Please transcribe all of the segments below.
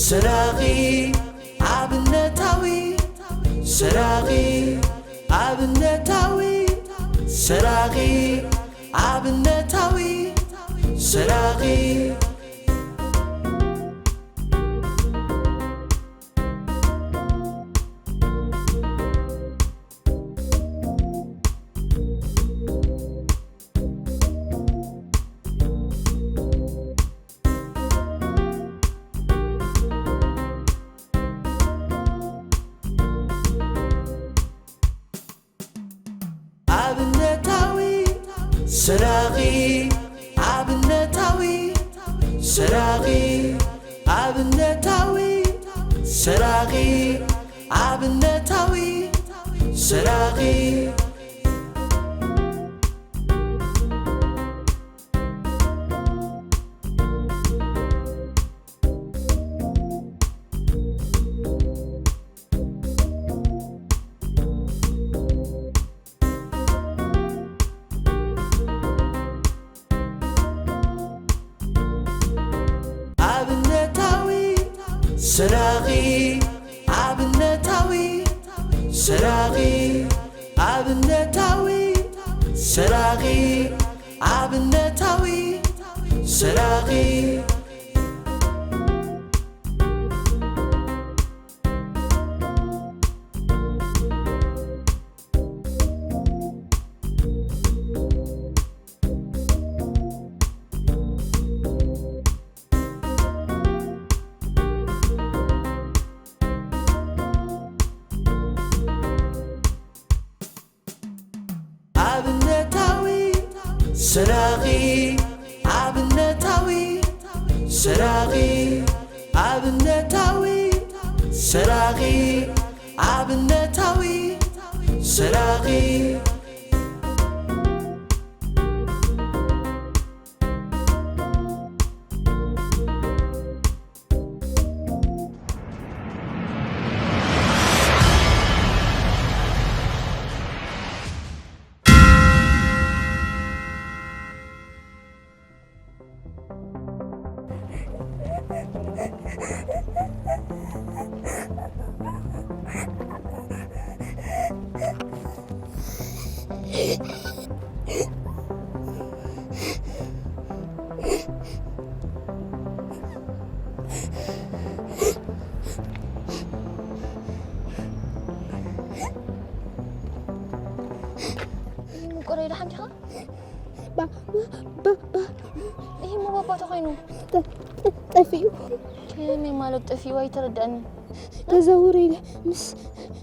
ሰራቒ ኣብነታዊ፣ ሰራቒ ኣብነታዊ፣ ሰራቒ ኣብነታዊ፣ ሰራቒ። ኣብነታዊ ሰራቒ፣ ኣብነታዊ ሰራቒ፣ ኣብነታዊ ሰራቒ፣ ኣብነታዊ ሰራቒ። ኣብነታዊ ሰራቒ፣ ኣብነታዊ ሰራቒ፣ ኣብነታዊ ሰራቒ፣ ኣብነታዊ ሰራቒ። ኣብነታዊ ሰራቒ፣ ኣብነታዊ ሰራቒ፣ ኣብነታዊ ሰራቒ፣ ኣብነታዊ ሰራቒ። ምቁረይ ደሓን ዲኻ? ባ- ባ- ባ- ባ- ይሄ ሞ ባባ ተኾይኑ? ጠ- ጠ- ጠፊኡ። ከመይ ማለት ጠፊኡ? ኣይተረዳእኒ። ተዛውረ ኢለ ምስ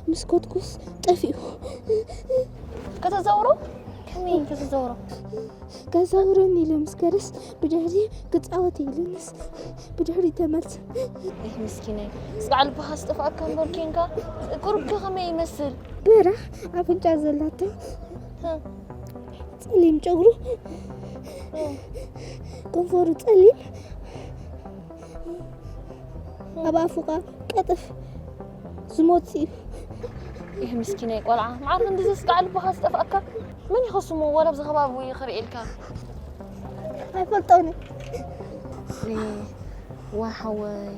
ምስ ኮትኩስ ጠፊኡ። ከተዛውሮ? ከመይ ከተዛውሮ? ከዛውረኒ ኢለ ምስ ከደስ ብድሕሪ ክጻወት ኢለንስ ብድሕሪ ተመልሰ። ይህ ምስኪነይ፣ ምስ በዓል ባኻ ዝጠፍኣካ እምበር ኬንካ ቁሩብከ ከመይ ይመስል? በራሕ ኣፍንጫ ዘላቶ፣ ጸሊም ጨጉሩ፣ ከንፈሩ ጸሊም፣ ኣብ ኣፉ ኸኣ ቀጥፍ ዝሞት እዩ። ይህ ምስኪነይ ቆልዓ፣ መዓር ክንዲ ዘስጋዕ ልብኻ ዝጠፍኣካ? መን ይኸስሞ ዋላ ኣብዚ ከባቢ ወይ ይኽርኤልካ? ኣይፈልጦን። ዋ ሓወይ።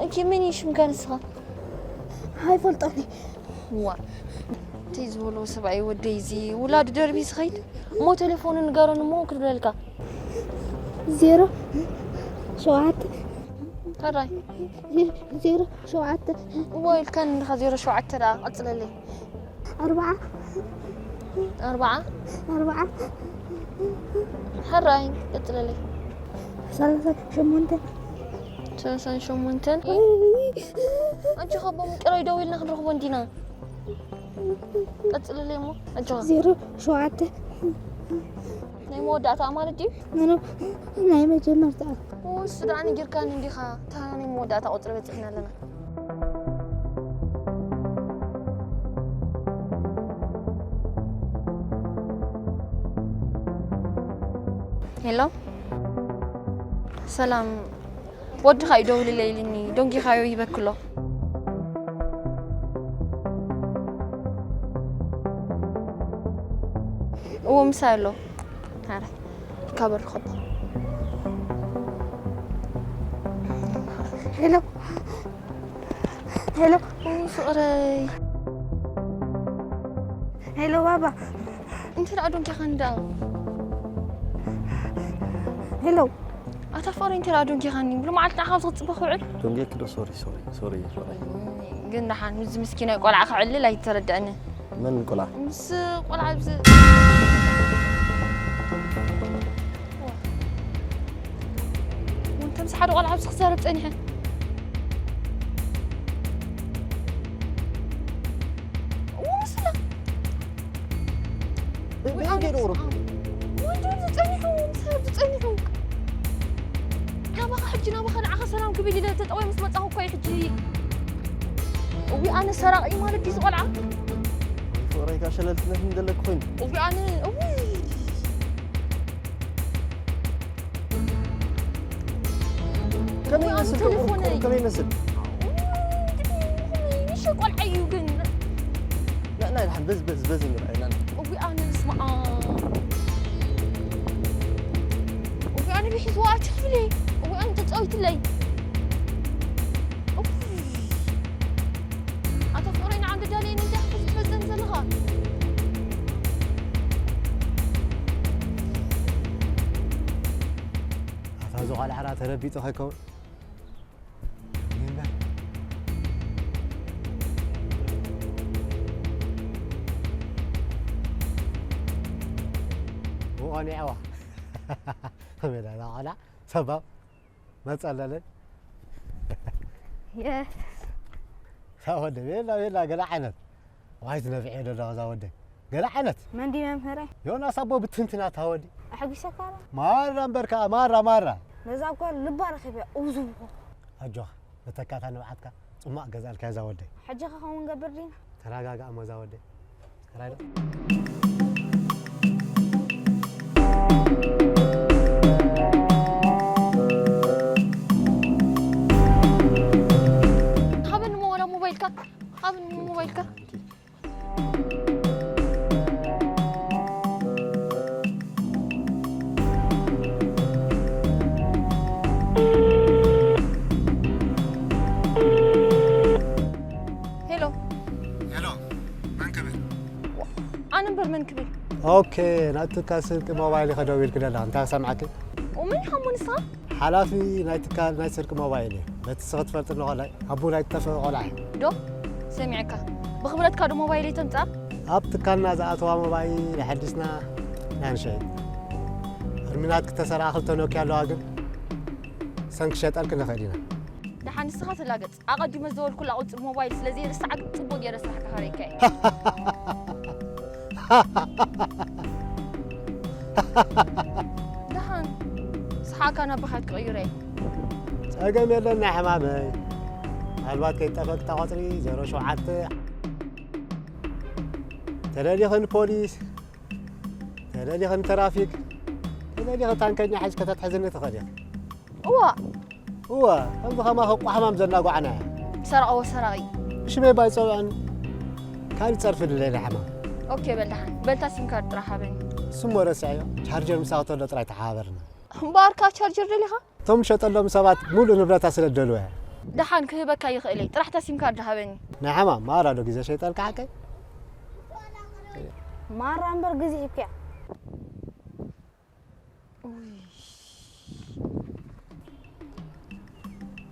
እንኪ መን እዩ ሽምካ ንስኻ? ኣይፈልጦን። ዋ፣ እንታይ ዝበሎ ሰብኣይ ወደይ፣ እዚ ውላዱ ደርቢ ዝኸይድ እሞ ቴሌፎኑ ንገረን እሞ ክብለልካ። ዜሮ ሸውዓተ። ሕራይ። ዜሮ ሸውዓተ። እሞ ኢልካኒ እንዲኻ ዜሮ ሸውዓተ ደኣ ቀጽለለይ። ኣርብዓ። ኣርብዓ። ኣርብዓ። ሕራይ ቀጽለለይ። ሰላሳ ሸሞንተ። ሰላሳ ሸሞንተ። ኣጆኻ ቦ ምቅራይ ደው ኢልና ክንረኽቦ እንዲና። ቀጽለለይ እሞ ኣጆኻ። ዜሮ ሸውዓተ። ናይ መወዳእታ ማለት ድዩ? ምኑ ናይ መጀመርታ። እሱ ደኣ ነጊርካኒ እንዲኻ፣ እታ ናይ መወዳእታ ቁጽሪ በጺሕና ኣለና። ሄሎ፣ ሰላም። ወድኻ እዩ ደውልለይ ኢሉኒ፣ ደንጊኻዮ ይበክሎ። እዎ፣ ምሳይ ኣሎ። ኣረ፣ ካብ በሪ ኸቦ። ሄሎ፣ ሄሎ፣ ኡይ፣ ፍቕረይ። ሄሎ፣ ባባ። እንታይ ደኣ ዶንኪኻኒ ደኣ? ሄሎ። ኣታ ፍቕረይ፣ እንታይ ደኣ ዶንኪኻኒ? ብሎመዓልቲ ንዓኻ ዝኽጽበ ክውዕል? ዶንጌክ ዶ? ሶሪ፣ ሶሪ፣ ሶሪ፣ ፍቕረይ። ግን ደሓን፣ ምስዚ ምስኪናይ ቆልዓ ክዕልል ኣይተረድአንን። መን ቆልዓ? ምስ ቆልዓ ኣብዚ፣ ከምዚ ሓደ ቆልዓ ኣብዚ ክዛረብ ጸኒሐ። እዎ፣ ምስላ። በ-፣ በየን ገይሩ ወረድኩ? ወንጀል ዝጸኒሑ፣ ምሳብ ዝጸኒሑ። ናባኻ ሕጂ፣ ናባኻ ንዓኻ ሰላም ክብል ኢለ ተጠውየ ምስ መጻኹ እኮ እዩ ሕጂ። እዊ፣ ኣነ ሰራቒ ማለት ድዩ ዝቖልዓ? ፍቕረይ፣ ካብ ሸለልትነት እንደለክ ኮይኑ። እዊ፣ ኣነ፣ እዊ። ከመይ እዋ፣ ይመስል? ቴሌፎነይ። ከመይ ይመስል? ንእሽቶ ቆልዓ እዩ ግን። ና፣ ና፣ ድሓን በዚ፣ በዚ፣ በዚ ንርኣይ፣ ና፣ ና። እዊ፣ ኣነ፣ ስማዓ። እዊ፣ ኣነ፣ ብሒዝዋ ኣትሒዝለይ። እዊ፣ ኣነ፣ ተጻዊትለይ። እዊ። ኣታ ፍቕረይ፣ ንዓንዲ ዳልየኒ እንታይ ክትፈጽም ዘለኻ? ኣታ፣ እዚ ቆልዓ ተረቢጡ ከይከውን። ይንበር። ብቐኒዕዋ። ሜዳ ቆልዓ ሰባብ መጸለልን። የስ። እዛ ወደይ፣ ቤላ፣ ቤላ፣ ገለ ዓይነት። ዋይ፣ ዝነፍዕ እየ ደለኹ፣ እዛ ወደይ። ገለ ዓይነት። መን ድዩ መምህረይ? ዮናስ ኣቦ ብትንትና፣ እታ ወዲ። ኣሐጒሰካ ዶ? ማራ እምበር ከኣ፣ ማራ፣ ማራ። ነዛ ጓል ልባ ረኺበያ፣ እውዝውኹ። ኣጆኻ፣ መተካእታ ንብዓትካ ጽማቕ ገዛልካ፣ እዛ ወደይ። ሕጂ ከ ከምኡ ንገብር ዲና? ተረጋጋእ እሞ፣ እዛ ወደይ። ሃበኒ ሞ ዋላ ሞባይልካ፣ ሃበኒ ሞ ሞባይልካ። ሄሎ። ሄሎ፣ መን ክብል? ኣነ እምበር መን ክብል? ኦኬ፣ ናትካ ስርቂ ሞባይል ኢኻ ደዊልክለይ፣ እንታይ ክሰምዓኪ? ኡመን ሓሙ ንስኻ? ሓላፊ ናይ ትካል ናይ ስርቂ ሞባይል እየ። በቲ ንስኺ ትፈልጢ ኣለኹ፣ ኣቦ ናይ ዝጠፍአ ቆልዓ እየ። ዶ? ሰሚዐካ። ብኽብረትካ ዶ ሞባይለይ ተምጽኣ? ኣብ ትካልና ዝኣተዋ ሞባይል ኣሐዲስና ኢና ንሸይጥ። እርሚናት ክተሰርዓ ክልተ ኖኪያ ኣለዋ፣ ግን ሰን ክሸጠልኪ ንኽእል ኢና። ደሓን ንስኻ ተላገጽ። ኣቐዲመ ዝበልኩላ ቁጽሪ ሞባይል ስለ ዘይርስዓ ግን ጽቡቕ ገይረ ስራሕ ክሃረይካ እየ። ደሓን ስሓቕካ ናብ ብኽያት ክቕይሮ እየ። ጸገም የለን ናይ ሕማመይ። ምናልባት ከይጠፈእኪ እታ ቁጽሪ ዜሮ ሸውዓተ። ተደሊኺ ንፖሊስ፣ ተደሊኺ ንትራፊክ፣ ተደሊኺ ታንከኛ ሒዝኪ ከተትሕዝኒ ትኽእሊ ኢኺ። እዋ። እወ፣ ከምዚ ከማኺ ቋሕማም ዘናጓዕና እያ። ሰራቒ ወሰራቒ። ሽመይ ባይጸውዕን ካልእ ጸርፊ ድለይና ሕማም። ኦኬ፣ በል ደሓን። በልታ ሲም ካርድ ጥራሕ ሃበኒ። እሱ እሞ ረስዐዮ። ቻርጀር ምሳኺ ተሎ ጥራይ ተሓባበርና። እምበኣርካ ቻርጀር ደሊኻ? እቶም ንሸጠሎም ሰባት ሙሉእ ንብረታ ስለ ዝደልዎ እያ። ደሓን ክህበካ ይኽእል እየ። ጥራሕ እታ ሲም ካርድ ሃበኒ። ናይ ሕማም ማራ ዶ ግዜ ሸይጠልካ ሓቀይ? ማራ እምበር ግዜ ሂብክያ።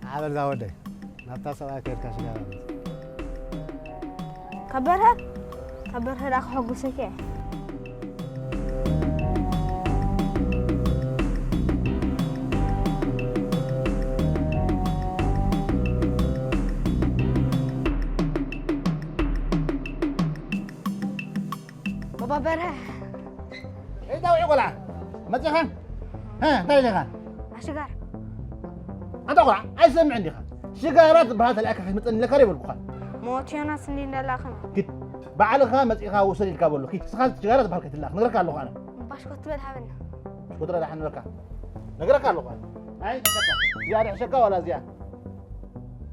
ዓበል ዛ ወደይ፣ ናብታ ሰብኣይ ከድካ ሽጋራ ቤት። ከበርሀ፣ ከበርሀ ደኣ ከሐጉሰኪ እየ። ባባ በርሀ። እንታይ ውዒ ቆልዓ? መጺኻ? ሀ፣ እንታይ ኢለኻ? ኣሽጋር። ኣንታ ቆልዓ፣ ኣይሰምዕን ዲኻ? ሽጋራ ዝበሃል ተላኢካ ከይትመጸኒ ኢለካ ዶ ኣይበልኩኻን? ሞት ዮናስ እንዲ እንዳላኸና። ኪድ፣ ባዕልኻ መጺኻ ውሰድ ኢልካ በሎ። ኪድ፣ ንስኻ ሽጋራ ዝበሃል ከይትላእኽ፣ ነግረካ ኣለኹ ኣነ። ባሽኮት ትበል ሃበና። ባሽኮት ረዳሕ ንበካ። ነግረካ ኣለኹ ኣነ። ኣይ፣ እዚኣ ዶ ይሕሸካ ዋላ እዚኣ?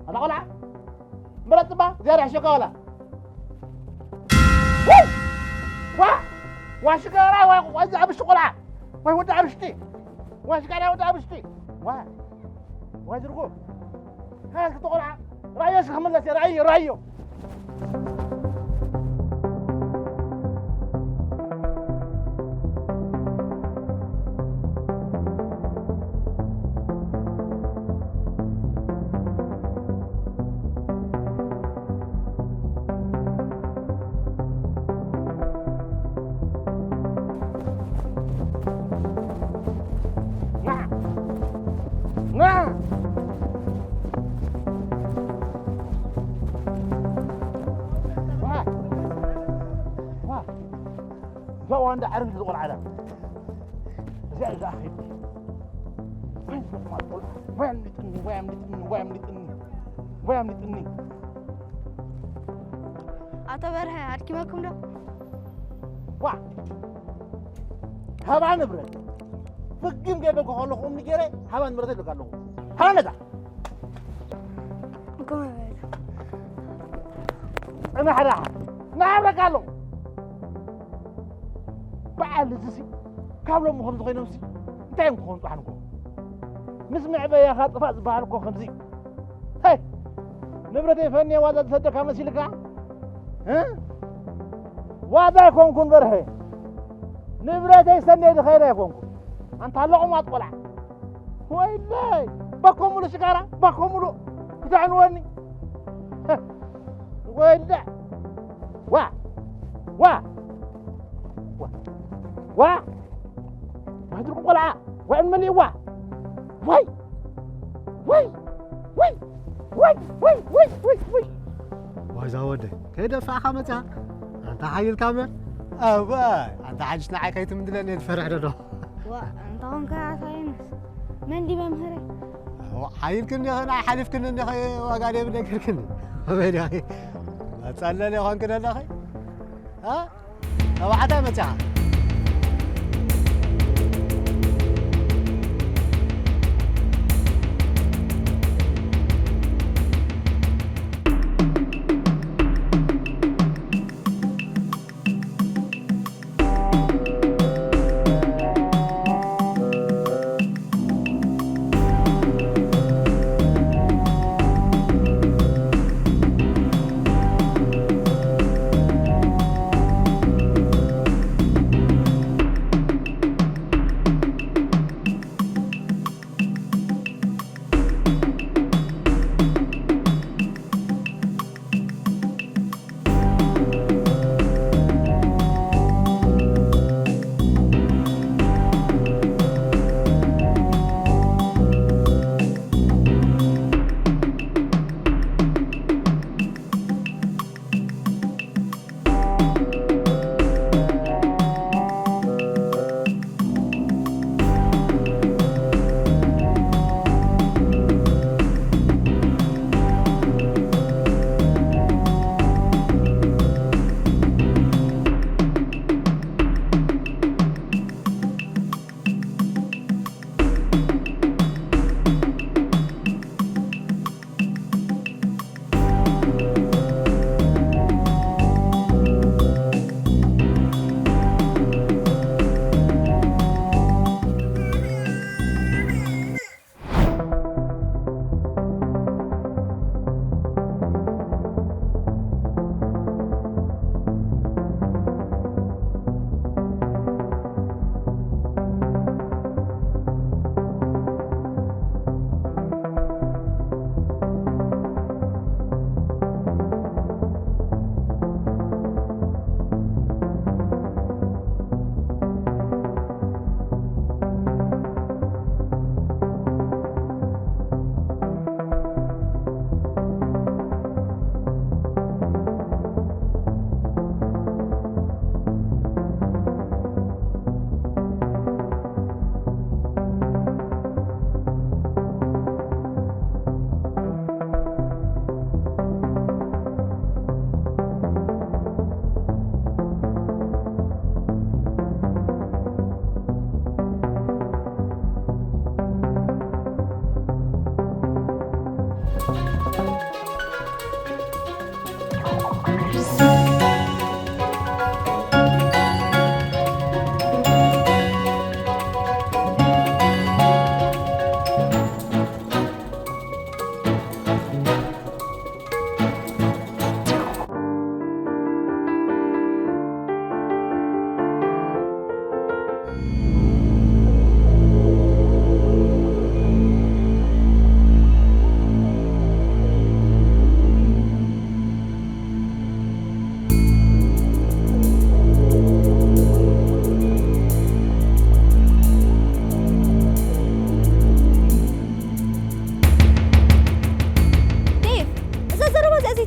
ኣታ ቆልዓ? ምረጽ እባ፣ እዚኣ ዶ ይሕሸካ ዋላ? ዋይ! ዋ! ዋ ሽጋራ፣ ዋይ፣ ዋይ፣ እዚ ኣብሽቲ ቆልዓ። ዋይ፣ ወዲ ኣብሽቲ። ዋይ፣ ሽጋራ፣ ወዲ ኣብሽቲ። ዋይ! ዋይ፣ ዝርጉም። ها، تقول ع-، رأيه شيخ ملة، رأيه، رأيه. ና! ና! ዋ! ዋ! እዛ ዋንዳ ዓረብ ዝተቖልዓላ። እዚኣ እዛ ኣኺድ። ወይ ኣምልጥኒ፣ ወይ ኣምልጥኒ፣ ወይ ኣምልጥኒ፣ ወይ ኣምልጥኒ። ኣቶ በርሀ፣ ኣድኪመኩም ዶ? ዋ! ሃባ ንብረት። ፍግም ገይበልኩ ከለኹ እምኒ ገይረ ሃባ ንብረት ይብለካ ኣለኹ። ሃባ ነታ። ጎበዝ። ጽናሕ ደሓ። ናብረካ ኣለኹ። በዓል እዚሲ ካብ ሎሚ ከምዚ ኮይኖምሲ እንታይ እዮም ክኾኑ ጽባሕ ንግሆ? ምስ መዕበያኻ ጥፋእ ዝበሃል እኮ ከምዚ እዩ። ሄይ! ንብረተይ ፈንየ ዋዛ ዝሰደካ መሲልካ? እ? ዋዛ ኣይኮንኩን በርሀ። ንብረተይ ሰንየ ዝኸይድ ኣይኮንኩን። ኣንታ ለቑማት ቆልዓ። ወይለይ! ባኮ ሙሉ ሽጋራ፣ ባኮ ሙሉ ክተዕንወኒ። ወይለ! ዋ! ዋ! ዋ! ዋ! ማድርቁ ቆልዓ! ዋይ መሊእዋ! ዋይ! ዋይ! ዋይ! ዋይ! ዋይ! ዋይ! ዋይ! ዋይ! ዋዛ ወደ ከይደፋእኻ መጽኣ ኣንታ ሓይልካ እምበር። ኣዋይ ኣንታ ሓጅሽ ንዓይ ከይትምድለኒ እየ ዝፈርሕ ደሎ። ዋ እንተ ኾንካ ሳይንስ መን ድዩ መምህረይ? ሓይልክኒ ዲኺ ንዓይ ሓሊፍክኒ እንዲኺ ዋጋ ደይብለይ ገርክኒ። ከመይ ዲኺ መጸለሊ ኾንኪ ደለኺ? እ? ተባዕታይ መጺኻ።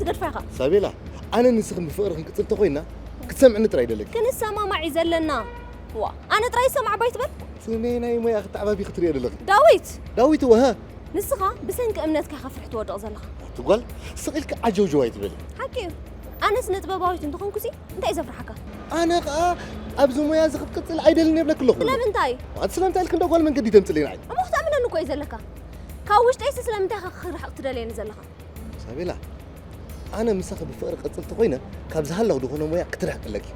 ገድፋ ኢኻ። ሳቤላ፣ ኣነ ንስኽን ብፍቕሪ ክንቅጽል ተኾይና ክትሰምዕኒ ጥራይ ደለኪ። ክንሰማማዕ እዩ ዘለና። ዋ ኣነ ጥራይ ይሰማዕ ባይ ትበል። ስመይ ናይ ሞያ ክተዓባቢ ክትሪኦ ደለኺ። ዳዊት ዳዊት ወሀ ንስኻ ብሰንኪ እምነትካ ኢኻ ፍርሒ ትወድቕ ዘለኻ። ትጓል ስቕ ኢልኪ ዓጀውጀው ኣይትበሊ። ሓቂ እዩ። ኣነ ስነ ጥበባዊት እንተኾንኩሲ እንታይ እዩ ዘፍርሓካ? ኣነ ኸኣ ኣብዚ ሞያ እዚ ክትቅጽል ኣይደልን የብለኪ ኣለኹ። ስለምንታይ? ኣቲ ስለምንታይ ኢልኪ እንደ ጓል መንገዲ ተምጽልኒ ኣይ እሞ ክትኣምነኒ እኮ እዩ ዘለካ። ካብ ውሽጠይሲ ስለምንታይ ኢኻ ክርሕቕ ትደልየኒ ዘለኻ? ሳቤላ፣ ኣነ ምሳኺ ብፍቕሪ ቅጽል ተኾይነ ካብ ዝሃለኹ ዝኾነ ሞያ ክትርሕቂ ኣለኪ።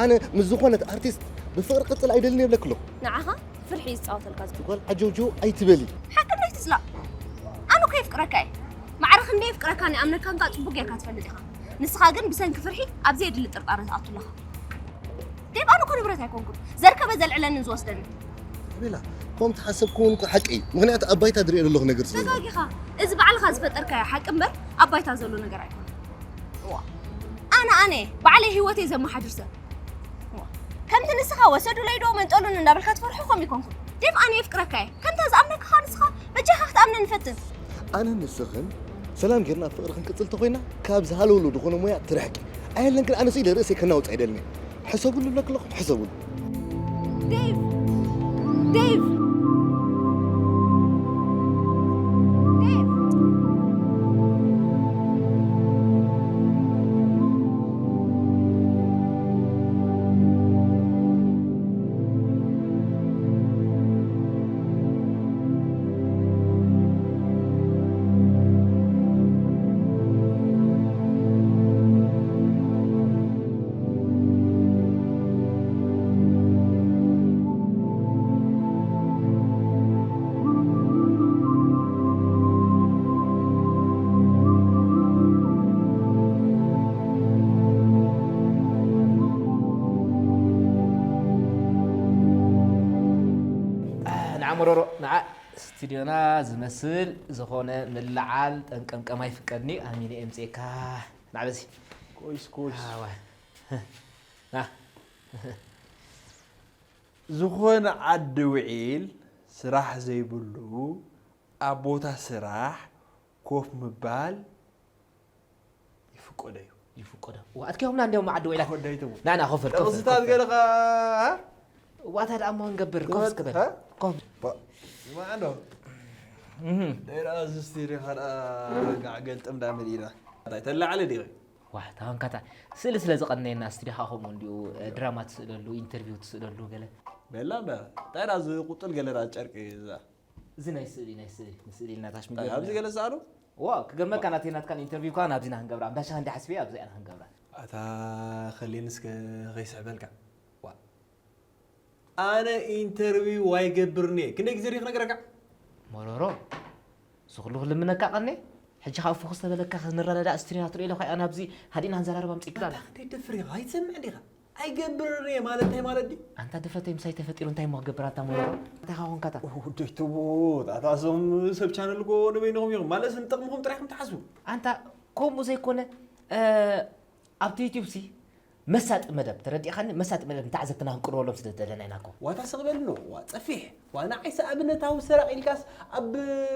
ኣነ ምስ ዝኾነት ኣርቲስት ብፍቕሪ ቅጽል ኣይደልን የብለኪ ኣለኹ። ንዓኻ ፍርሒ እዩ ዝጻወተልካ ዘሎ። ጓል ዓጀውጀው ኣይትበሊ። ሓቂ እንታይ ትጽላእ? ኣነ እኮ የፍቅረካ እየ። ማዕረ ክንደይ የፍቅረካ ንኣምነካ እንካ ጽቡቅ ጌርካ ትፈልጥ ኢኻ። ንስኻ ግን ብሰንኪ ፍርሒ ኣብ ዘየድሊ ጥርጣረ ትኣቱ ኣለኻ። ዴብ ኣነ እኮ ንብረት ኣይኮንኩን ዘርከበ ዘልዕለንን ዝወስደንን። ቤላ፣ ከምቲ ሓሰብክዎ እውን እኮ ሓቂ እዩ። ምኽንያቱ ኣብ ባይታ ዝሪኦ ዘለኹ ነገር ስለ ዘሎ። ተጋጊኻ። እዚ ባዕልኻ ዝፈጠርካዮ ሓቂ እምበር ኣብ ባይታ ዘሎ ነገር ኣይኮነን። እዋ። ኣነ ኣነ ባዕለይ ህይወተይ ዘመሓድር ሰብ። እዋ። ከምቲ ንስኻ ወሰዱለይ ዶ መንጠሉኒ እንዳበልካ ትፈርሖ ከምኡ ኣይኮንኩን። ዴቭ ኣነ የፍቅረካ እየ። ከምታ ዝኣምነካ ንስኻ በጃኻ ክትኣምነኒ ፈትን። ኣነ ንስኽን ሰላም ጌርና ፍቕሪ ክንቅጽል ተኾይና ካብ ዝሃለውሎ ዝኾነ ሞያ ትርሕቂ። ኣየለን ግን ኣነ ስኢለ ርእሰይ ከናውጽ ኣይደልን እየ። ሕሰብሉ ኣለኩ ኣለኹም ሕሰብሉ። ዴቭ ዴቭ ዴቭ ንዓ መሮሮ ንዓ ስቱድዮና ዝመስል ዝኾነ ምልዓል ጠንቀምቀም ኣይፍቀድኒ ኣሚነ የምፅኤካ ንዓ በዚ ኮይስ ኮይስ ኣዋ ና ዝኾነ ዓዲ ውዒል ስራሕ ዘይብሉ ኣብ ቦታ ስራሕ ኮፍ ምባል ይፍቀዶ እዩ። ይፍቀዶ። ዋ ኣትኪኹምና እንዲያውም ዓዲ ውዒላት። ወዳይተው። ናና ኮፍ በል ኮፍ በል፣ ጥቕስታት ኮፍ በል። ገለኻ ዋታ ደኣ እሞ ንገብር ኮፍ እስኪ በል። ተመ- ኮፍ። ማዕዶ እህ። ደይራ ዝስቲ ሪኻ ደኣ ጋዕ ገልጥም ዳ መሊእና እንታይ ተላዓለ ዲኺ ዋ ታንካታ ስእሊ ስለ ዘቐነየና ስቱዲዮ ከዓ ከምኡ እንዲኡ ድራማ ትስእለሉ ኢንተርቪው ትስእለሉ ገለ በላ እምበር እንታይ ደኣ ዝቁጥል ገለ ደኣ ጨርቂ እዛ እዚ ናይ ስእሊ ናይ ስእሊ ንስእሊ ኢልና ታሽ ምግበር ኣብዚ ገለ ዝሰኣሉ ዋ ክገርመካ ናተይ ናትካን ኢንተርቪው ከዓ ናብዚ ኢና ክንገብራ ኣምባሻ እንዲ ሓስበ ኣብዚ ኢና ክንገብራ ኣታ ከሌን እስከ ከይስሕበልካ ዋ ኣነ ኢንተርቪው ኣይገብርን እየ ክንደይ ግዜ ዲኺ ክነግረካ ሞሮሮ እዚ ኩሉ ክልምነካ ቀኔ ሕጂ ካብ ፎኩስ ተበለካ ክንረዳዳእ ስትሪና ትሪኦ ኢለ ኮይኣ ናብዚ ሃዲእና ክንዘራረብ ኣምፂእክና ኣታ ኣለኻ ክንደይ ደፍር ኢኻ ኣይትሰምዕ ዲኻ ኣይገብርን እየ ማለት እንታይ ማለት ድዩ ኣንታ ድፍረተይ ምሳይ ተፈጢሩ እንታይ እሞ ክገብር ኣንታ ሞሮሮ እንታይ ኻ ኮንካታ ደይተዎ ኣታ እዞም ሰብ ቻነል ጎ ንበይንኹም ኢኹም ማለት ንጥቕምኹም ጥራይ ኢኹም ትሓስቡ ኣንታ ከምኡ ዘይኮነ ኣብ ዩቲዩብ ሲ መሳጢ መደብ ተረዲእኻኒ መሳጢ መደብ ንተዓዘብትና ክንቅርበሎም ስለ ዝደለና ኢና እኮ ዋታ ስቕ በል ኖ ዋ ጸፊሕ ዋ ንዓይስ ኣብነታዊ ሰራቕ ኢልካስ ኣብ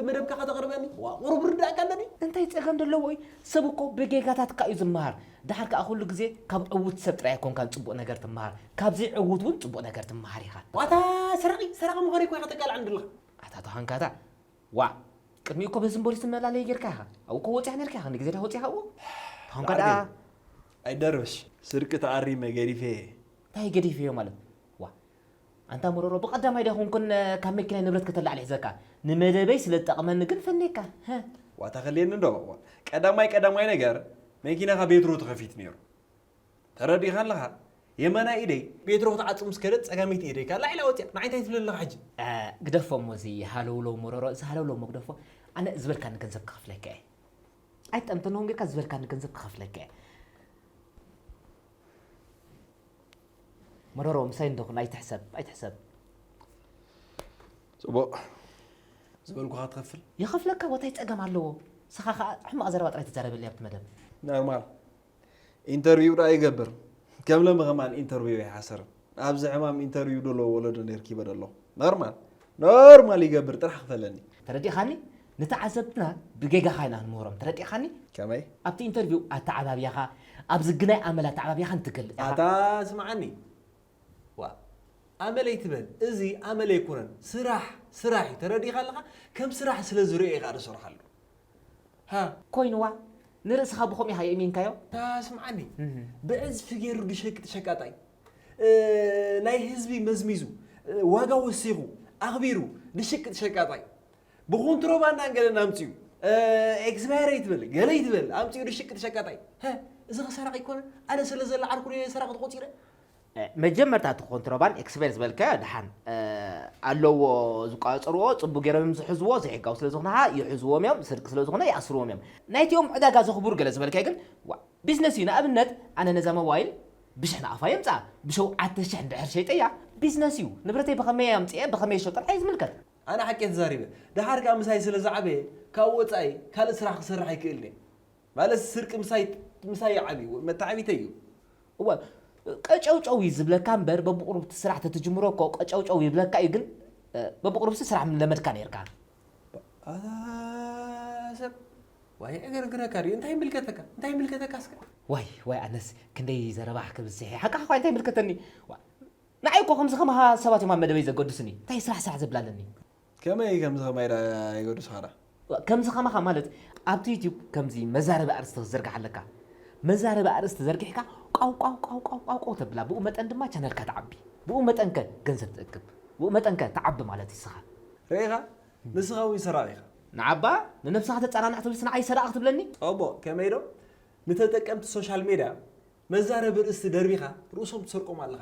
መደብካ ከተቕርበኒ ዋ ቁሩብ ርዳእካ ኣለኒ እንታይ ጸገም ዘለዎ እዩ ሰብ እኮ ብጌጋታትካ እዩ ዝመሃር ደሓር ከኣ ኩሉ ግዜ ካብ ዕዉት ሰብ ጥራይ ኣይኮንካን ጽቡቕ ነገር ትመሃር ካብ ዘይዕዉት እውን ጽቡቕ ነገር ትመሃር ኢኻ ዋታ ሰራቒ ሰራቒ ምዃነይ እኮ ኢኻ ተቃልዓኒ ዘለኻ ኣታ ተሃንካታ ዋእ ቅድሚኡ እኮ በዝን ቦሊስን መላለዪ ጌርካ ኢኻ ኣብኡ እኮ ወጺኻ ኔርካ ኢኻ ንግዜ ዳ ወጺኻ ኣብኡ ታሁንካ ደኣ ኣይደርበሽ ስርቂ ተኣሪመ ገዲፈ እንታይ ገዲፍዮ ማለት ዋ ኣንታ መሮሮ ብቐዳማይ ዳ ኮንኩን ካብ መኪናይ ንብረት ከተላዕል ሒዘካ ንመደበይ ስለ ዝጠቕመኒ ግን ፈንየካ ዋታ ከልየኒ እንዶ ቀዳማይ ቀዳማይ ነገር መኪናኻ ቤትሮ ተኸፊት ነይሩ ተረዲኻ ኣለኻ የማናይ ኢደይ ቤትሮ ክትዓጽው ምስ ከደት ጸጋመይቲ ኢደይ ከኣ ላዒላ ወጽያ ንዓይ እንታይ ትብል ኣለኻ ሕጂ ግደፎ እሞ እዚ ሃለውለው መሮሮ እዚ ሃለውለው እሞ ግደፎ ኣነ ዝበልካኒ ገንዘብ ክኸፍለካ እየ ኣይትጠምተን ሆንጌካ ዝበልካኒ ገንዘብ ክኸፍለካ እየ መሮሮ ምሳይ እንደኹን ኣይትሕሰብ ኣይትሕሰብ ጽቡቕ ዝበልኩኻ ትኸፍል ይኸፍለካ ወታይ ጸገም ኣለዎ ስኻ ከዓ ሕማቕ ዘረባ ጥራይ ትዛረበለይ ኣብቲ መደብ ኖርማል ኢንተርቪው ደኣ ይገብር ከም ለሚ ከማን ኢንተርቪው ኣይሓስርን ኣብዚ ሕማም ኢንተርቪው ደለዎ ወለዶ ነርኪበ ደለኹ ኖርማል ኖርማል ይገብር ጥራሕ ክፈለኒ ተረዲእኻኒ ንተዓዘብትና ብጌጋኻ ኢና ንምህሮም፣ ተረዲእኻኒ? ከመይ? ኣብቲ ኢንተርቪው ኣተዓባብያኻ፣ ኣብ ዝግናይ ኣመል ኣተዓባብያኻ ንትገልጽ ኢኻ። ኣታ ስምዓኒ። ዋ፣ ኣመለይ ትበል። እዚ ኣመለይ ኣይኮነን። ስራሕ፣ ስራሕ እዩ። ተረዲእኻ ኣለኻ? ከም ስራሕ ስለ ዝርእዮ እየ ከዓ ዝሰርሓሉ። ሃ? ኮይንዋ፣ ንርእስኻ ብኸምኡ ኢኻ የእሚንካዮ? ኣታ ስምዓኒ። እህ። ብዕጽፊ ገይሩ ዝሸቅጥ ሸቃጣይ። እ፣ ናይ ህዝቢ መዝሚዙ፣ እ፣ ዋጋ ወሲኹ፣ ኣኽቢሩ፣ ዝሽቅጥ ሸቃጣይ። ብኮንትሮባንዳን ገለን ኣምጺኡ፣ እ፣ ኤክስፓየር ይትበል፣ ገለ ይትበል፣ ኣምጺኡ ዝሽቅጥ ሸቃጣይ። ሀ፣ እዚ ኸ ሰራቒ ኣይኮነን? ኣነ ስለ ዘለዓልኩ ድየ ሰራቒ ተቖጺረ? እ፣ መጀመርታ እቲ ኮንትሮባንድ ኤክስፓየር ዝበልካዮ ደሓን፣ እ፣ ኣለዎ ዝቋጸርዎ፣ ጽቡቕ ገይሮም እዮም ዝሕዝዎ፣ ዘይሕጋዊ ስለ ዝኾነ ኸኣ ይሕዝዎም እዮም፣ ስርቂ ስለ ዝኾነ ይኣስርዎም እዮም። ናይቲኦም ዕዳጋ ዘኽብሩ ገለ ዝበልካዮ ግን፣ ዋ፣ ቢዝነስ እዩ። ንኣብነት፣ ኣነ ነዛ ሞባይል ብሽሕ ንኣፋ የምጽኣ፣ ብሸውዓተ ሽሕ እንድሕር ሸይጠያ፣ ቢዝነስ እዩ። ንብረተይ ብኸመይ ኣምጽኤ፣ ብኸመይ ይሸጦ፣ ንዓይ ዝምልከት። ኣነ ሓቂ እየ ተዛሪበ። ደሓር ከኣ ምሳይ ስለ ዝዓበየ፣ ካብ ወጻኢ ካልእ ስራሕ ክሰርሕ ኣይክእልን እየ። ማለት ስርቂ ምሳይ፣ ምሳይ ይዓብዩ፣ መተዓቢተይ እዩ። እወ፣ ቀጨውጨው እዩ ዝብለካ እምበር፣ በብቁሩብ እቲ ስራሕ ተትጅምሮ እኮ ቀጨውጨው ይብለካ እዩ፣ ግን፣ እ፣ በብቁሩብ ስራሕ ምለመድካ ነይርካ። ኣታ ሰብ፣ ዋይ ዕግርግረካ ድዩ? እንታይ ይምልከተካ? እንታይ ይምልከተካ እስከ? ዋይ፣ ዋይ፣ ኣነስ ክንደይ ዘረባ ክብዝሕ እየ። ሓቃ እኳ እንታይ ይምልከተኒ? ዋ፣ ንዓይ እኮ ከምዚ ከማኻ ሰባት እዮም ኣብ መደበይ ዘገድሱኒ። እንታይ ስራሕ ስራሕ ዘብላለኒ? ከመይ ከምዚ ከማይ ዳ የገድሱኻ ዳ? ከምዚ ከማኻ ማለት ኣብቲ ዩትዩብ ከምዚ መዛረቢ ኣርእስቲ ክትዝርግሕ ኣለካ። መዛረቢ ኣርእስቲ ዘርጊሕካ ቋው ቋው ቋው ቋው ቋው ቋው ተብላ፣ ብኡ መጠን ድማ ቻነልካ ትዓቢ። ብኡ መጠንከ ገንዘብ ትእክብ። ብኡ መጠንከ ትዓቢ ማለት እዩ ንስኻ። ርኢኻ? ንስኻ እውን ሰራቒ ኢኻ። ንዓባ ንነብስኻ ተጸናንዕ ትብልስ ንዓይ ሰራቒ ክትብለኒ? ጸቦ፣ ከመይ ዶ? ንተጠቀምቲ ሶሻል ሜድያ መዛረቢ ርእስቲ ደርቢኻ ርእሶም ትሰርቆም ኣለኻ።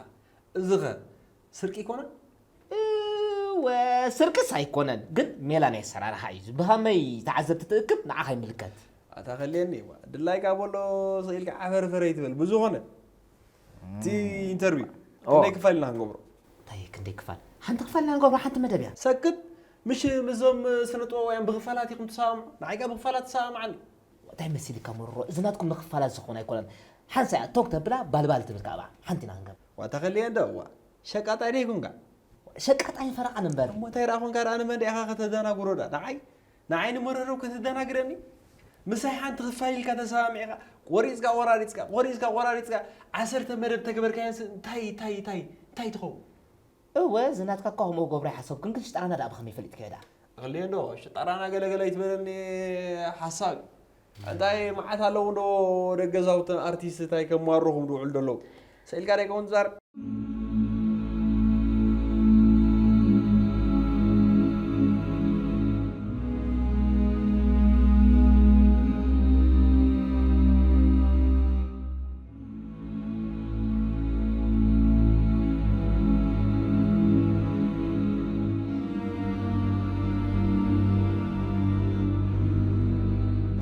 እዚኸ ስርቂ ኣይኮነን? እወ፣ ስርቅስ ኣይኮነን፣ ግን ሜላ ናይ ኣሰራርሓ እዩ። ብኸመይ ተዓዘብቲ ትእክብ ንዓኻ ይምልከት። ኣታ ከልየኒ፣ ዋ፣ ድላይካ በሎ ስኢልካ ዓፈርፈር ኣይትበል። ብዝኾነ፣ እቲ ኢንተርቪው ኦ። ክንደይ ክፋል ኢና ክንገብሮ? እንታይ ክንደይ ክፋል? ሓንቲ ክፋል ኢና ንገብሮ፣ ሓንቲ መደብ እያ። ሰክት፣ ምሽ ምስዞም ስነ ጥበባውያን ብክፋላት ኢኹም ትሰማምዑ? ንዓይ ከኣ ብክፋላት ትሰማምዓኒ። እንታይ መሲልካ መሮሮ? እዚ ናትኩም ንክፋላት ዝኾነ ኣይኮነን። ሓንሳእ እያ ቶክ ተብላ ባልባል ትብል ካባ። ሓንቲ ኢና ክንገብር። ዋ ተኸልየ እንዶ፣ ዋ። ሸቃጣይ ዶ ይኩንካ? ሸቃጣይን ፈረቓን እምበር። እሞ እንታይ ደኣ ኮንካ ደኣ ንመን ዲኻ ከተደናጉሮ ደኣ? ንዓይ? ንዓይ ንመሮሮ ከተደናግረኒ? ምሳይ ሓንቲ ክፋል ኢልካ ተሰማሚዕካ፣ ቆሪጽካ ቆራሪጽካ፣ ቆሪጽካ ቆራሪጽካ፣ ዓሰርተ መደብ ተግበርካዮስ እንታይ፣ እንታይ፣ እንታይ፣ እንታይ ትኸውን? እወ፣ እዚ ናትካ እኳ ከምኡ ገብሮ ኣይሓሰብኩን፣ ግን ሽጣራና ደኣ ብኸመይ ፈሊጥካዮ ደኣ? እኽልየ እንዶ፣ ሽጣራና ገለገለ ኣይትበለኒ ሓሳብ እዩ። እንታይ መዓት ኣለዉ እንዶ ደገ ዛውተን ኣርቲስት እንታይ ከማርኹም ድውዕሉ ደለዉ? ስኢልካ ዶ ይከውን ትዛረብ?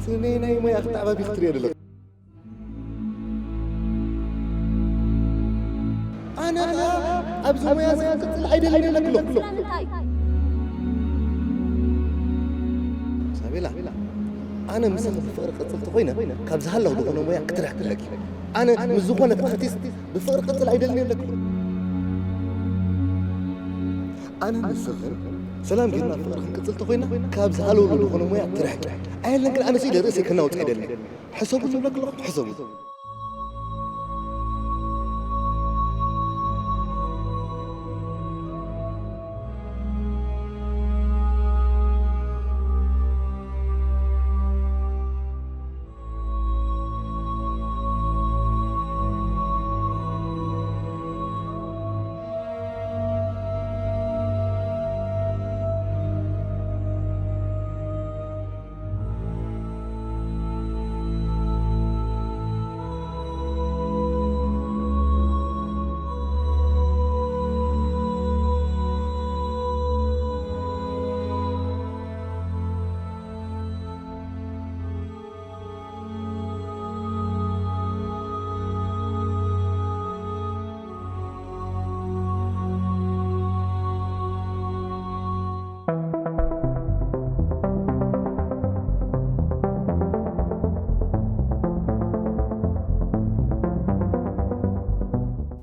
ስመይ ናይ ሞያ ክተዓባቢ ክትሪኦ ደለኹ። ኣነ ኸኣ ኣብዚ ሞያ እዚ ክቅጽል ኣይደልን ኣለኩ። ስለምንታይ? ሳቤላ፣ ኣነ ምሳኺ ብፍቕሪ ክቅጽል ተኾይነ፣ ካብ ዝሃለኹ ዝኾነ ሞያ ክትርሕቂ ኣለኪ። ኣነ ምስ ዝኾነት ኣርቲስት ብፍቕሪ ክቅጽል ኣይደልን ኣለኩ። ኣነ ንስኽን ሰላም ጌርና ፍቕሪ ክንቅጽል ተኾይና፣ ካብ ዝሃለውሉ ዝኾነ ሞያ ትርሕቂ። ኣየለን ግን ኣነ ስኢለ ርእሰይ ከናውጽ ኣይደልን። ሕሰቡ ዝብለኪ ኣለኹ፣ ሕሰቡ።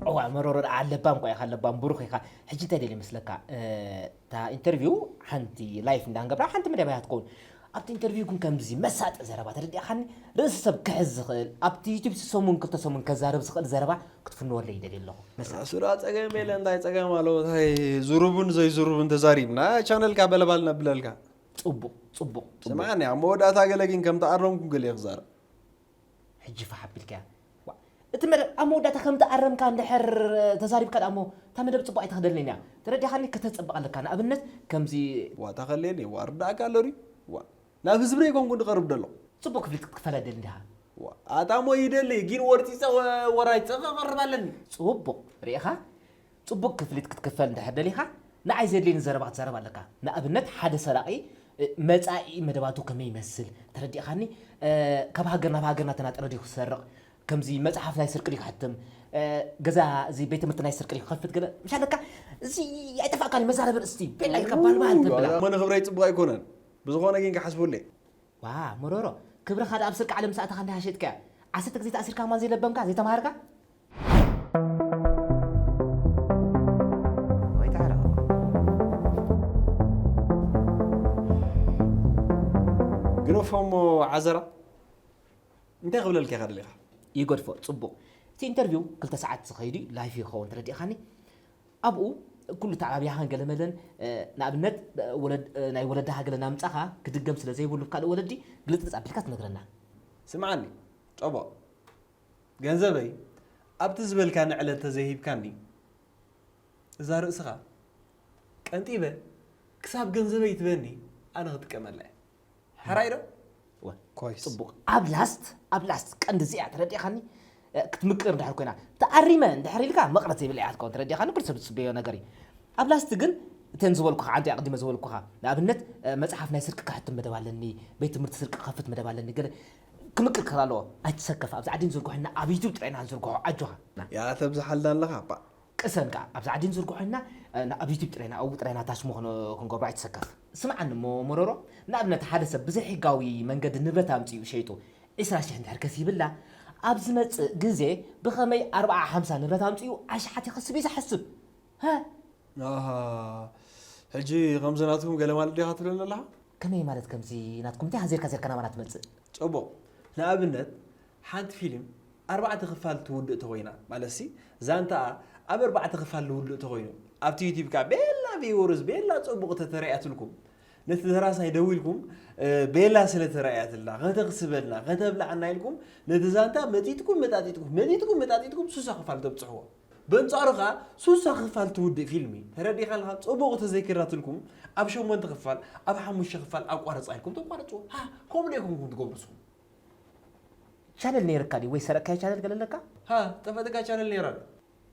እዋ መሮሮ ደኣ ለባም እኳ ኢኻ፣ ለባም ብሩኽ ኢኻ። ሕጂ እንታይ ደልየ መስለካ? እ፣ እታ ኢንተርቪው ሓንቲ ላይፍ እንዳንገብራ ሓንቲ መደብ እያ ትኸውን። ኣብቲ ኢንተርቪው ግን ከምዚ መሳጢ ዘረባ ተረዲእኻኒ፣ ርእሲ ሰብ ክሕዝ ዝኽእል፣ ኣብቲ ዩቱብ ሰሙን ክልተ ሰሙን ከዛርብ ዝኽእል ዘረባ ክትፍንወለይ ይደልየ ኣለኹ። መሳጢ። ራሱ ደኣ ጸገም የለ፣ እንታይ ጸገም ኣለዎ? እንታይ ዝሩብን ዘይዝሩብን ተዛሪብና፣ ቻነልካ በለባል ነብለልካ። ጽቡቕ፣ ጽቡቕ፣ ጽቡቕ። ስምዓኒ፣ ኣብ መወዳእታ ገለ ግን ከም ተኣረምኩ ገለ እየ ክዛረብ። ሕጂ ፋሕ ኣቢልካያ። ዋ፣ እቲ መደብ ኣብ መወዳእታ ከም ተኣረምካ እንድሕር ተዛሪብካ ደኣ እሞ፣ እታ መደብ ጽቡቕ ኣይትኸደልንን እያ። ተረዲእኻኒ? ከተጸብቕ ኣለካ። ንኣብነት፣ ከምዚ ዋ፣ ተኸልየኒ፣ ዋ፣ ርዳእካ ኣሎ ድዩ? ዋ፣ ናብ ህዝቢ ደይኮንኩ ዝቐርብ ደሎ። ጽቡቕ ክፍሊት ክትክፈለ ደሊ እንዲኻ። ዋ፣ ኣታ እሞ ይደሊ፣ ግን ወርጺጸ ወ-፣ ወራይጸ ክቐርብ ኣለኒ። ጽቡቕ፣ ርኢኻ? ጽቡቕ ክፍሊት ክትክፈል እንድሕር ደሊኻ፣ ንዓይ ዘድልየኒ ዘረባ ክትዛረብ ኣለካ። ንኣብነት፣ ሓደ ሰራቒ፣ እ፣ መጻኢ መደባቱ ከመይ ይመስል፣ ተረዲእኻኒ? እ፣ ካብ ሃገር ናብ ሃገር እናተናጠረ ድዩ ክሰርቕ? ከምዚ መጽሓፍ ናይ ስርቂ ድዩ ክሕትም? እ፣ ገዛ፣ እዚ ቤት ትምህርቲ ናይ ስርቂ ድዩ ክኸፍት? ገለ፣ ምሽ ኣለካ፣ እዚ ኣይጠፋእካን፣ መዛረቢ ርእስቲ፣ ቤላ ኢልካ ባልባል ተብላ። እሞ ንኽብረይ ጽቡቕ ኣይኮነን። ብዝኾነ ግን ክሓስበሉ እየ። ዋ፣ መሮሮ፣ ክብርኻ ደኣ ኣብ ስርቂ ዓለም ሰኣትኻ እንዳ ሸጥካያ። ዓሰርተ ግዜ ተኣሲርካ እማን ዘይለበምካ፣ ዘይተማሃርካ? ወይ ተዓረቕ። ግደፎ እሞ ዓዘራ፣ እንታይ ክብለልካ ኢኻ ደሊኻ? ይገድፎ፣ ጽቡቕ። እቲ ኢንተርቪው ክልተ ሰዓት ዝኸይድ እዩ፣ ላይፍ ይኸውን፣ ተረዲእኻኒ? ኣብኡ ኩሉ ተዓባቢያኻን ገለ መለን፣ እ፣ ንኣብነት፣ እ፣ ወለድ-፣ እ፣ ናይ ወለድኻ ገለ እናምጻኻ ክድገም ስለ ዘይብሉ ካልእ ወለዲ ግልጽልጽ ኣቢልካ ትነግረና። ስምዓኒ፣ ጦቦ፣ ገንዘበይ ኣብቲ ዝበልካኒ ዕለት ተዘይሂብካኒ፣ እዛ ርእስኻ ቀንጢበ ክሳብ ገንዘበይ ትበኒ ኣነ ክጥቀመላ እየ። ሕራይ ዶ? ወ-፣ ኮይስ። ጽቡቕ። ኣብ ላስት፣ ኣብ ላስት ቀንዲ እዚኣ ተረዲእኻኒ? እ፣ ክትምቅር እንድሕር ኮይና፣ ተኣሪመ እንድሕር ኢልካ መቕረት ዘይብላ እያ ክትከውን፣ ተረዲእኻኒ? ኩሉ ሰብ ዝጽበዮ ነገር እዩ። ኣብ ላስት ግን እተን ዝበልኩኻ፣ ዓንዲ ኣቕዲመ ዝበልኩኻ፣ ንኣብነት፣ እ፣ መጽሓፍ ናይ ስርቂ ክሕትም መደብ ኣለኒ፣ ቤት ትምህርቲ ስርቂ ክኸፍት መደብ ኣለኒ፣ ገለ ክምቅር ክኽእል ኣለዎ። ኣይትሰከፍ፣ ኣብዚ ዓዲ ንዝርግሖ ኢና ኣብ ዩቱብ ጥራይ ኢና ንዝርግሖ፣ ኣጆኻ። ያ ተብዝሓልና ኣለኻ፣ እባ። ቅሰን ከኣ፣ ኣብዚ ዓዲ ንዝርግሖ ኢና፣ እ፣ ናብ ዩቱብ ጥራይ ኢና፣ ኣብኡ ጥራይ ኢና ታሽሙ ክን-፣ ክንገብሮ ኣይትሰከፍ። ስምዓኒ እሞ መሮሮ፣ ንኣብነት ሓደ ሰብ ብዘይሕጋዊ መንገዲ ንብረት ኣምጺኡ ሸይጡ ዒስራ ሽሕ እንድሕር ከሲብላ፣ ኣብ ዝመጽእ ግዜ ብኸመይ ኣርብዓ ሓምሳ ንብረት ኣምጺኡ ኣሽሓት ይኸስብ እዩ ዝሓስብ? ሃ? ኣሃ፣ ሕጂ ከምዚ ናትኩም ገለ ማለት ዲኻ ትብለኒ ኣለኻ? ከመይ ማለት ከምዚ ናትኩም? እንታይ ሃዚርካ ዜርካ ናባና ትመጽእ? ጽቡቕ። ንኣብነት፣ ሓንቲ ፊልም ኣርባዕተ ክፋል ትውድእ ተኾይና፣ ማለትሲ፣ ዛንታኣ ኣብ ኣርባዕተ ክፋል ዝውድእ ተኾይኑ፣ ኣብቲ ዩቲብ ከኣ ቤላ ቪወርስ፣ ቤላ ጽቡቕ ተተራእያትልኩም፣ ነቲ ደራሳይ ደዊልኩም፣ እ፣ ቤላ ስለ ተራእያትልና፣ ከተኽስበልና፣ ከተብልዓና ኢልኩም፣ ነቲ ዛንታ መጢጥኩም፣ መጣጢጥኩም፣ መጢጥኩም፣ መጣጢጥኩም፣ ሱሳ ክፋል ተብጽሕዎ። በንጻሩ ከኣ ሱሳ ክፋል ትውድእ ፊልሚ ተረዲእካ ኣለኻ? ጽቡቕ ተዘይከዳትልኩም ኣብ ሸሞንተ ክፋል፣ ኣብ ሓሙሽተ ክፋል ኣቋርጻ ኢልኩም ተቋርጽዎ። ሃ፣ ከምኡ ዶ ኢኹም ትገብሩ ንስኹም? ቻነል ነይርካ ድዩ ወይ ሰረቅካዮ ቻነል ገለ ኣለካ? ሃ፣ ጠፈጥካ ቻነል ነይራ ዶ?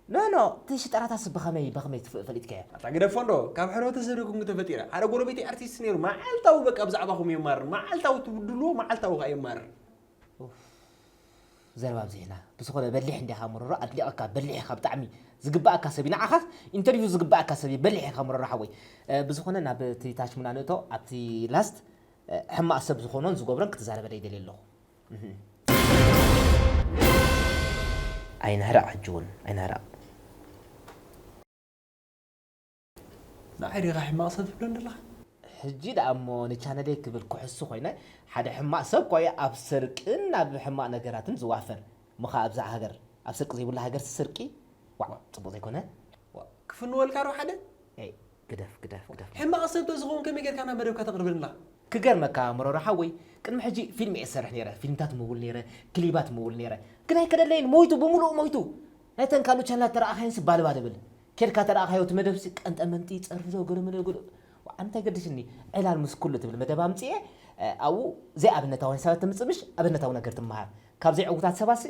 ኖ፣ ኖ፣ እቲ ሽጠራታስ ብኸመይ፣ ብኸመይ ትፍ-፣ ፈሊጥካዮ? ኣታ ግደፎ እንዶ፣ ካብ ሕብረተሰብ ዶ ኮንኩ ተፈጢረ? ሓደ ጎረቤተይ ኣርቲስት ነይሩ፣ መዓልታዊ በቃ ብዛዕባኹም የማርር፣ መዓልታዊ ትብድልዎ፣ መዓልታዊ ከኣ የማርር። ኡፍ፣ ዘረባ ኣብዚሕና። ብዝኾነ በሊሕ እንዲኻ መሮሮ፣ ኣድኒቐካ፣ በሊሕ ኢኻ ብጣዕሚ። ዝግበኣካ ሰብ እዩ። ንዓኻስ ኢንተርቪው ዝግበኣካ ሰብ እዩ። በሊሕ ኢኻ መሮሮ ሓወይ። እ፣ ብዝኾነ ናብ እቲ ታሽሙና ንእቶ፣ ኣብቲ ላስት፣ እ፣ ሕማቕ ሰብ ዝኾኖን ዝገብሮን ክትዛረበለይ ይደልየ ኣለኹ። እህ። ኣይንሕረቕ ሕጂ እውን፣ ኣይንሕረቕ። ንዓይ ዲኻ ሕማቕ ሰብ ትብለኒ ዘለኻ? ሕጂ ደኣ እሞ ንቻነለይ ክብል ክሕሱ ኮይነ፣ ሓደ ሕማቕ ሰብ እኳ እየ ኣብ ስርቅን ኣብ ሕማቕ ነገራትን ዝዋፈር። እሞ ኸኣ ኣብዛ ሃገር፣ ኣብ ስርቂ ዘይብላ ሃገር ስርቂ? ዋእ፣ ጽቡቕ ዘይኮነ? ዋእ፣ ክፍንወልካ ዶ ሓደ? ኤይ፣ ግደፍ፣ ግደፍ፣ ግደፍ። ሕማቕ ሰብ ተዝኸውን ከመይ ጌርካ ናብ መደብካ ተቕርበኒ ኣለኻ? ክገርመካ መሮሮ ሓወይ፣ ቅድሚ ሕጂ ፊልም እየ ዝሰርሕ ነይረ፣ ፊልምታት ምውል ነይረ፣ ክሊባት ምውል ነይረ። ግን ኣይከደለይን፣ ሞይቱ፣ ብምሉኡ ሞይቱ። ናይተን ካልኦት ቻነላት ተረኣኻየንሲ ባልባል እብል። ኬድካ ተረኣኻዮ እቲ መደብሲ ቀንጠመንጢ፣ ጸርፊ ዶ፣ ገለ መለ፣ ገለ፣ ዋእ፣ ኣነ እንታይ ገድሽኒ? ዕላል ምስ ኩሉ ትብል መደብ ኣምጺኤ፣ እ፣ ኣብኡ ዘይኣብነታዊ ሓሳባት ተምጽእ ምሽ፣ ኣብነታዊ ነገር ትመሃር። ካብ ዘይዕዉታት ሰባትሲ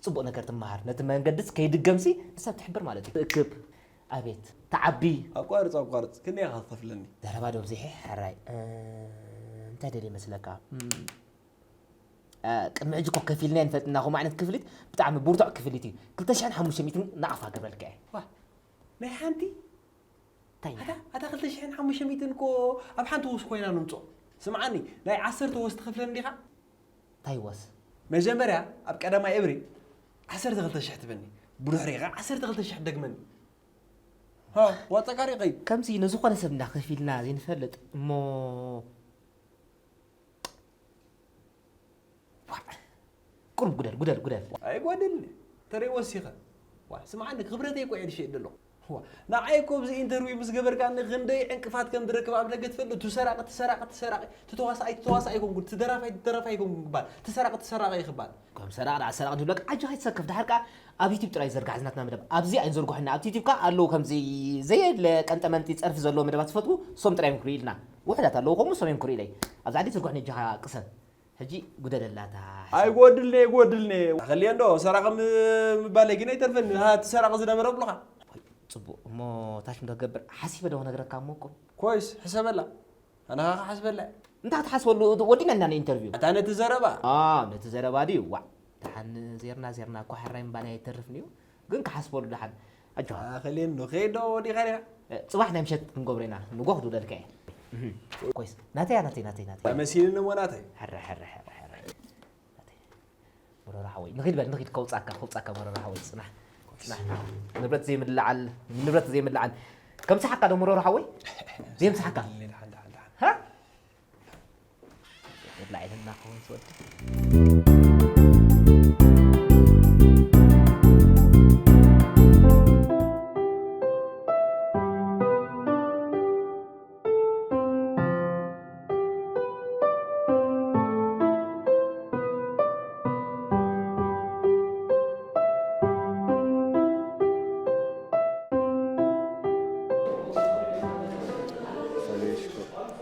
ጽቡቕ ነገር ትመሃር። ነቲ መንገድስ ከይድገምሲ ንሰብ ትሕብር ማለት እዩ። ትእክብ፣ ኣቤት፣ ትዓቢ። ኣቋርጽ፣ ኣቋርጽ። ክንደይ ኢኻ ትኸፍለኒ? ዘረባ ዶ ኣብዚሐ? ሕራይ። እ፣ እንታይ ደልየ መስለካ? እም፣ እ፣ ቅድሚ ሕጂ እኮ ከፊልና ኣይንፈልጥን ኢና፣ ከምኡ ዓይነት ክፍሊት ብጣዕሚ ብርቱዕ ክፍሊት እዩ። ክልተ ሽሕን ሓሙሽተ ሚእትን ናቕፋ ክብለልካ እየ። ዋ፣ ናይ ሓንቲ? እንታይ? ኣታ፣ ኣታ ክልተ ሽሕን ሓሙሽተ ሚእትን እኮ ኣብ ሓንቲ ወስ ኮይና ንምጾ። ስምዓኒ፣ ናይ ዓሰርተ ወስ ትኸፍለኒ ዲኻ? እንታይ ወስ? መጀመርያ ኣብ ቀዳማይ እብሪ ዓሰርተ ክልተ ሽሕ ትበኒ፣ ብድሕሪኡ ኸዓ ዓሰርተ ክልተ ሽሕ ትደግመኒ። ሃ፣ ዋጣ ቃሪ ቀይ። ከምዚ ንዝኾነ ሰብ እንዳ ከፊልና ዘይንፈልጥ እሞ ጉደል ጉደል ጉደል። ኣይጎድልኒ። ተረይ ወሲኸ። ዋ፣ ስምዓኒ፣ ክብረተይ እኮ እየ ዝሸይጥ ዘለኹ። ዋ፣ ንዓይ እኮ ኣብዚ ኢንተርቪው ምስ ገበርካኒ ክንደይ ዕንቅፋት ከም ዝረክብ ኣብ ደገ ትፈልጥ። እቲ ሰራቂ፣ እቲ ሰራቂ፣ እቲ ሰራቂ፣ እቲ ተዋሳኣይ፣ እቲ ተዋሳኣይ ኣይኮንኩን፣ እቲ ደራፋይ፣ እቲ ደራፋይ ኣይኮንኩን ክባል፣ እቲ ሰራቂ፣ እቲ ሰራቂ ክባል። ከም ሰራቂ ደኣ ሰራቂ ዝብለካ፣ ዓጅ ኣይትሰከፍ። ድሓር ከኣ ኣብ ዩቲብ ጥራይ ዘርጋሕ ዝናትና መደብ። ኣብዚ ኣይንዘርግሖ ኢና። ኣብ ዩቲብ ከኣ ኣለዉ ከምዚ ዘየድለ ቀንጠመንጢ ጸርፊ ዘለዎ መደባት ዝፈትዉ፣ እሶም ጥራይ እዮም ክርእዩ ኢልና። ውሑዳት ኣለዉ ከምኡ፣ እሶም እዮም ክርእዩ ኢለይ። ኣብዚ ዓዲ ትዝርግሖ ነጃኻ ቅሰን። ሕጂ ጉደለላታ። ኣይጎድልኒ፣ ኣይጎድልኒ። ኣኸልየ እንዶ ሰራቂ ም-፣ ምባለይ ግን ኣይተርፈኒ። ሃ፣ እቲ ሰራቂ ዝነበረ ብሉኻ። ጽቡቕ፣ እሞ ታሽ ምዶ ክገብር ሓሲበ ዶ ክነግረካ እሞ እኮ። ኮይስ፣ ሕሰበላ። ኣነ ኸዓ ክሓስበላ እየ። እንታይ ክትሓስበሉ? ወዲና ኢና ንኢንተርቪው። ኣታ ነቲ ዘረባ። ኣ፣ ነቲ ዘረባ ድዩ? ዋዕ። ደሓን ዜርና፣ ዜርና እኮ ሕራይ ምባል ኣይተርፍን እዩ። ግን ክሓስበሉ ደሓን። ኣጆኻ። ኣኸልየ እንዶ፣ ከይድ ዶ ወዲኻ ዲኻ? እ፣ ጽባሕ ናይ ምሸት ክንገብሮ ኢና። ንጎ ክድውለልካ እየ። እህ። ኮይስ፣ ናተይ እያ፣ ናተይ፣ ናተይ፣ ናተይ። መሲልኒ እሞ ናተይ። ሕረ፣ ሕረ፣ ሕረ፣ ሕረ። ናተይ። መረራ ሓወይ፣ ንኺድ በል፣ ንኺድ፣ ከውጻካ፣ ከውጻካ መረራ ሓወይ፣ ጽናሕ፣ ጽናሕ። ንብረት ዘይምልዓል፣ ንብረት ዘይምልዓል። ከምስሓካ ዶ መረራ ሓወይ? ዘይምስሓካ? ሓንቲ፣ ሓንቲ፣ ሓንቲ። ሃ? የብላዕ ኢለና ክኸውን ትወዲ።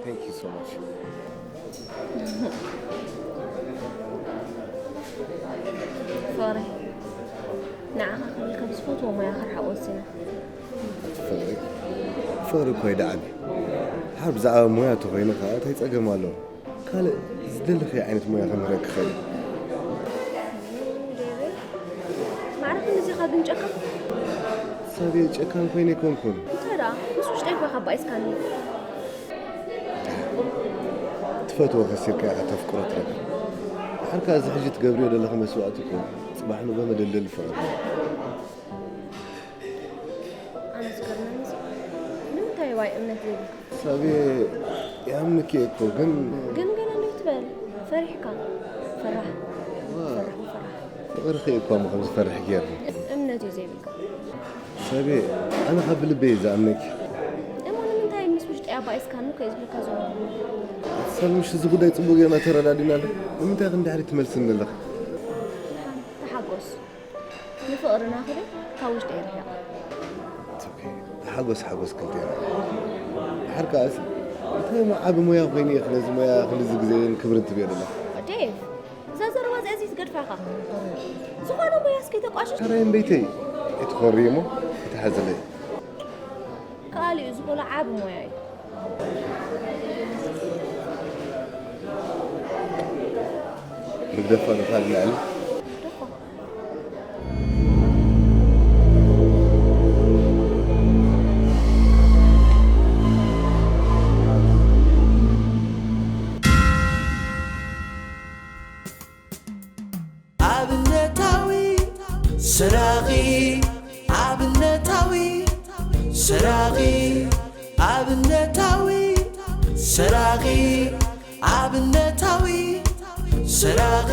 Thank you so much. ፍቕረይ፣ ንዓኻ ክብል ካብ ዝፈትዎ ሞያ ክርሕቕ ወሲነ። ፍቕሪ፣ ፍቕሪ እኮ ኣይደዓል እዩ። ድሓር ብዛዕባ ሞያ ተኾይኑ ኸዓ እንታይ ጸገም ኣለዎ? ካልእ ዝደለኽዮ ዓይነት ሞያ ከምህረኪ እኽእል እየ። ዴቪድ፣ ማዕረ ክንድዚ ኢኻ ግን ጨካን? ሳብየ፣ ጨካን ኮይነ ኣይኮንኩን። እንታይ ደኣ? ምስ ውሽጠይ እኳ ካብ ባኢስካኒ። ትፈትዎ ከሲርካ ኢኻ ተፍቅሮ ትረክብ። ድሓር ከኣ እዚ ሕጂ ትገብርዮ ዘለኺ መስዋእቲ እኮ ጽባሕ ንግሆ መደልደሊ ፍቕሪ እዩ። ኣነ ዝገርመኒ እዚ፣ ንምንታይ ዋይ እምነት ዘይብልካ? ሳብየ፣ ይኣምንኪ እየ እኮ፣ ግን ግን ገለ እንዶ ይትበል። ፈሪሕካ። ፈራሕ። ዋ። ፈራሕ፣ ፈራሕ። ፍቕርኺ እኮ እሞ ከም ዝፈርሕ ገይርኒ። እምነት እዩ ዘይብልካ። ሳብየ፣ ኣነ ካብ ልበይ እየ ዝኣምነኪ። እሞ ንምንታይ ምስ ውሽጠይ ኣባኢስካኒ እኮ እየ ዝብለካ ዘለኹ። ሳብ ምሽ እዚ ጉዳይ ጽቡቕ ጌርና ተረዳዲና ኣሎ። ንምንታይ ክንድሕሪት ትመልስኒ ኣለኺ? ተሓጎስ። ንፍቕርና ክብል ካብ ውሽጠይ ርሒቐ። It's okay። ሓጎስ ሓጎስ ክልቴና። ድሓር ከኣስ፣ እንታይ እሞ ዓቢ ሞያ ኮይነ እየ ነዚ ሞያ ክንድዚ ግዜን ክብርን ትብዮ ዘለኺ? ዴቭ፣ እዛ ዘረባ እዚኣ እዚ ትገድፋ ኢኻ። ዝኾነ ሞያ እስኪ ተቋሽሽ። ሕራይ እምበይተይ፣ ኣይትኾርይ እሞ ኣይትሓዝለይ። ካልእ እዩ፣ ዝኾነ ዓቢ ሞያ እዩ። ንግደፋ ዶ ካልእ ንዕሊ? ኣብነታዊ ሰራቒ፣ ኣብነታዊ ሰራቒ፣ ኣብነታዊ ሰራቒ፣ ኣብነታዊ ሰራቒ።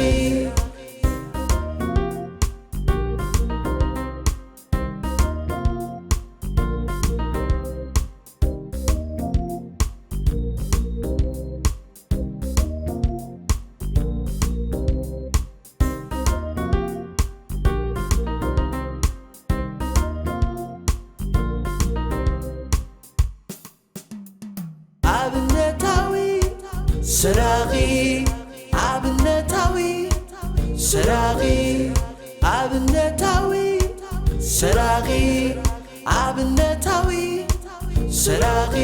ኣብነታዊ ሰራቒ፣ ኣብነታዊ ሰራቒ፣ ኣብነታዊ ሰራቒ፣ ኣብነታዊ ሰራቒ።